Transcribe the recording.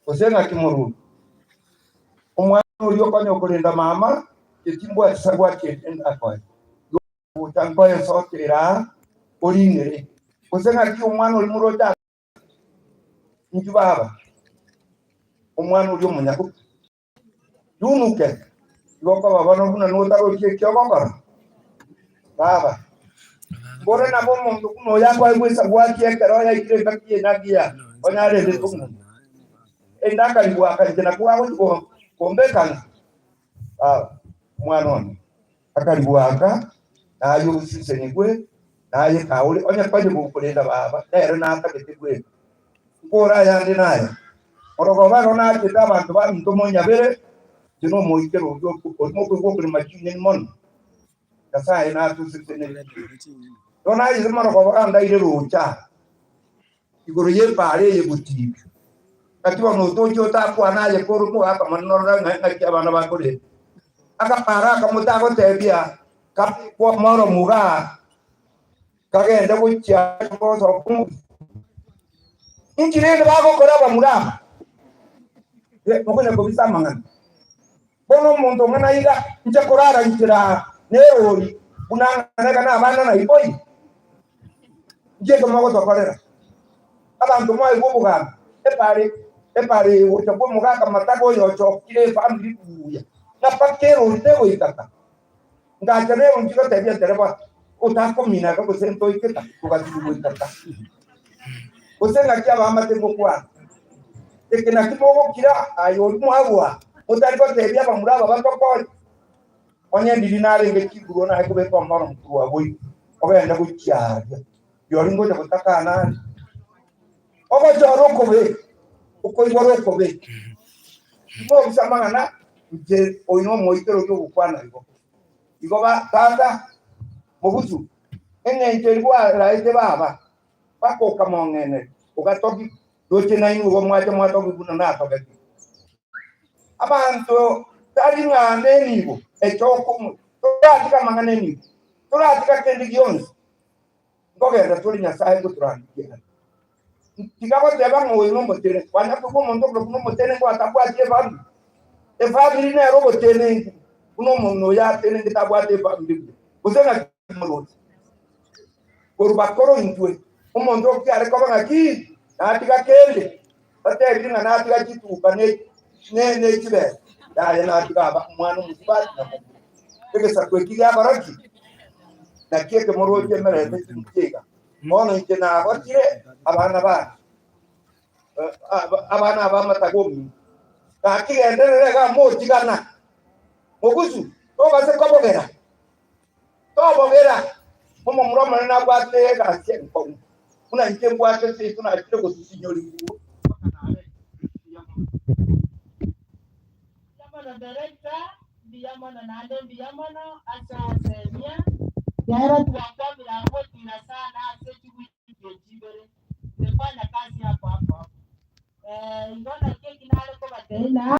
Gose ng'aki morure? Omwana oria okonya okorenda mama, inche timbwati sagwati ende ndakoe. Igo gocha nkoe esote ere aa, oring'ere. Gose ng'aki omwana oria moroche ase inchuo baba, omwana oria omonyagoke. Yunuke, igo okoba bono buna notarochi eki ogokora. Baba, mbore nabo omonto buna oyo akoegwa esagwaki ekero yaikire engaki y'enyangi ya onye arendete omonto. Erinde akarigwaka inche nakwo agochia ko- kombeka ng'a baba, omwana one akarigwaka, naye osisenigwe, naye kaore, onye konye gokorenda baba, nere natagete bweka. Nkore ayande naya. Morogoba ero nachete abanto baminto monyabere, inche nomoikera oria orimo okoigwa okorema chinyeni mono. Nyasae natoseseneti. Igo nachete morogoba gandaire roche aa, igoro y'epaara eye gotiibia. Naki bono otoche otakwane aye kore omogaka monene orore ng'a ng'aki abana bakorenda. Akapaara akamote agotebia, Kabekwe omoromo igaa. Kagende gochia gosoka omochie. Inki rende bagokora abamura aba? Eh, mokonya kobisa amang'ana. Bono omonto ong'ana iga, inche korara inchera aa nerori, buna ang'ana iga nabana naiboi. Inki eke mogotokorera? Abanto mwaigwa obogambi, epare epare eye gocha kwa omogaka mataga oyo ochokire efamiri buya, ng'a mpaka erori tegoikaka. Ngacha rero inche gotebia ntereba, Otakomina iga gose ntoike ta, togatiga goika ta. Gose ng'aki abaamate ngokwana? Eke naki mogokira aye oria mwagwa, motari gotebia abamura aba batokonye? Onye ndiri narenge chinguru naye kobeka omoro korwa goika ogende gochia aria, rirorio ngocha gotakana aria. Ogochora okobe, okoibora okobe. Timobisa amang'ana, inche oyo nomoitero oria ogokwana igo. Igo ba tata mogusu, eng'encho eria gwaraete baba, mpaka okamong'enera, ogatogi, roche nainwe igo mwacha mwatogi buna natogetie. Abanto tari ng'a nenibo echokomo, toratiga amang'ana enibo, toratiga kende gionsi. Nkogenda tore Nyasae ngotorandirie are. Tiga goteba ng'a oyo nomotenenku. Kwanya koigwa omonto okorokwa nomotenenku atabwati efamiri? Efamiri nere obotenenku, buna omong'ina oyo atenengete abwate efamiri buya. Gose ng'aki moroche? Korwa bakoro intwe, omonto okiare koba ng'aki? Natiga kende, batebire ng'a natiga chituka ne ne ne chibesa, yaya natiga aba omwana omosubati na momura. Egesaku eki giakora ki? Naki ekemorochi emerete ching'iti iga. Bono inche nagotire abana bane, eh, aba- abana aba amataga ominto. Gaki genderera iga motigana. Mogusu, tobase kobogera, tobogera. Omomura omonene abwate egasi enkong'u, buna inche mbwate seito nachire gosusinyorigwa mpaka nare. Mbuya mono. Mbuya mono director. Mbuya mono naende mbuya mono ase ogosemia. Rero twakwamire abwo gotira sana ase chiwiki echi ibere. Nimefanya kazi hapo hapo hapo. Eh, igo naki eki nare kobatebia.